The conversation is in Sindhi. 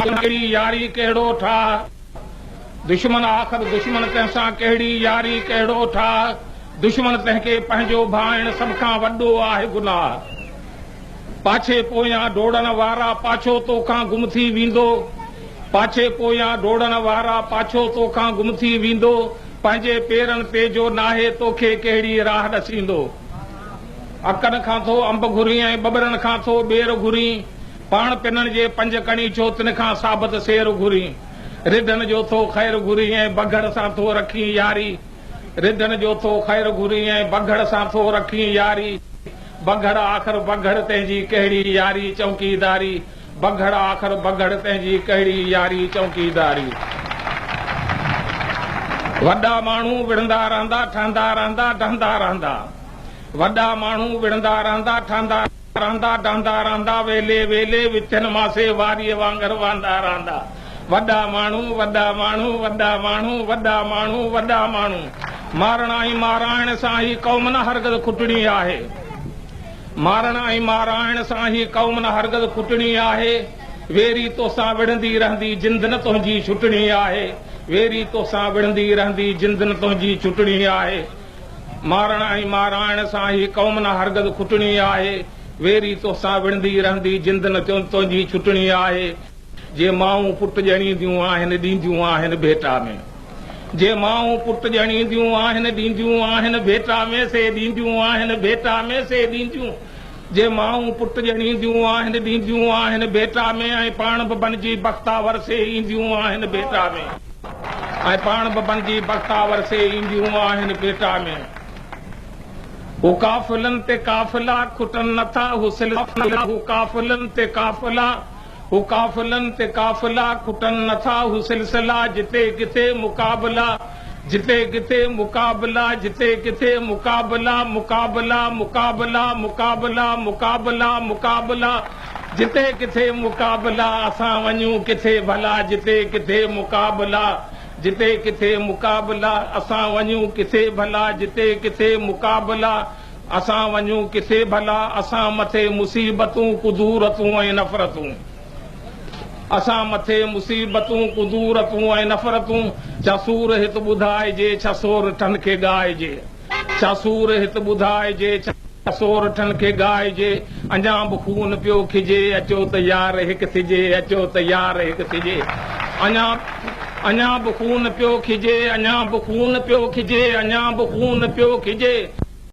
ڪهڙي ياري ڪهڙو ٺاهه، دشمن آخر دشمن تنهن سان ڪهڙي ياري ڪهڙو ٺاهه، دشمن تنهن کي پنهنجو ڀانئڻ سڀ کان وڏو آهي گناهه. پاڇي پويان ڊوڙڻ وارا پاڇو توکان گم ٿي ويندو، پاڇي پويان ڊوڙڻ وارا پاڇو توکان گم ٿي ويندو، پنهنجي پيرن تي جو ناهي توکي ڪهڙي راهه ڏسيندو. اڪن کان ٿو انب گهرين ۽ ٻٻرن کان ٿو ٻير گهرين. پاڻ پنڻ جي پنج ڪڻي ڇو تن کان ثابت سير گهرين. رڍن جو ٿو خير گهرين ۽ بگهڙ سان ٿو رکين ياري. رڍن جو ٿو خير گهرين ۽ بگهڙ سان ٿو رکين ياري. بگهڙ آخر بگهڙ تنهن جي ڪهڙي ياري چونڪيداري. بگهڙ آخر بگهڙ تنهن جي ڪهڙي ياري چونڪيداري. وڏا ماڻهو وڙهندا رهندا ٺهندا رهندا ڊهندا رهندا. وڏا ماڻهو وڙهندا رهندا ٺهندا. رهندا ڊهندا رهندا ويلي ويلي وچن ماسي واريء وانگر وهندا رهندا وڏا ماڻهو وڏا ماڻهو وڏا ماڻهو وڏا ماڻهو وڏا ماڻهو مارڻ ۽ مارائڻ سان هي قوم نه هرگز کٽڻي آهي مارڻ ۽ مارائڻ سان هي قوم نه هرگز کٽڻي آهي ويري توسان وڙهندي رهندي جند نه تنهنجي ڇٽڻي آهي ويري توسان وڙهندي رهندي جند نه تنهنجي ڇٽڻي آهي. مارڻ ۽ مارائڻ سان هي قوم نه هرگز کٽڻي آهي، ويري توسان وڙهندي رهندي جند نه تنهنجي ڇٽڻي آهي، جي مائون پٽ ڄڻينديون آهن ڏينديون آهن ڀيٽا ۾، جي مائون پٽ ڄڻينديون آهن ڏينديون آهن ڀيٽا ۾ سي ڏينديون آهن ڀيٽا ۾ سي ڏينديون، جي مائون پٽ ڄڻينديون آهن ڏينديون آهن ڀيٽا ۾ ۽ پاڻ به بنجي بختاور سي اينديون آهن ڀيٽا ۾. ۽ پاڻ به بنجي بختاور سي اينديون آهن ڀيٽا ۾. هو قافلن تي قافلا کٽن نه ٿا هو سلسلا هو قافلن تي قافلا هو قافلن تي قافلا کٽن نه ٿا هو سلسلا جتي ڪٿي مقابلا جتي ڪٿي مقابلا جتي ڪٿي مقابلا مقابلا مقابلا مقابلا مقابلا مقابلا جتي ڪٿي مقابلا اسان وڃون ڪٿي ڀلا جتي ڪٿي مقابلا جتي ڪٿي مقابلا اسان وڃون ڪٿي ڀلا جتي ڪٿي مقابلا اسان وڃون ڪٿي ڀلا اسان مٿي مصيبتون ڪدورتون ۽ نفرتون اسان مٿي مصيبتون ڪدورتون ۽ نفرتون ڇا سور هت ٻڌائجي ڇا سورٺن کي ڳائجي. ڇا سور هت ٻڌائجي، ڇا سورٺن کي ڳائجي، اڃا به خون پيو کجي، اچو ته يار هڪ ٿجي، اچو ته يار هڪ ٿجي، اڃا اڃا به خون پيو کجي، اڃا به خون پيو کجي، اڃا به خون پيو کجي.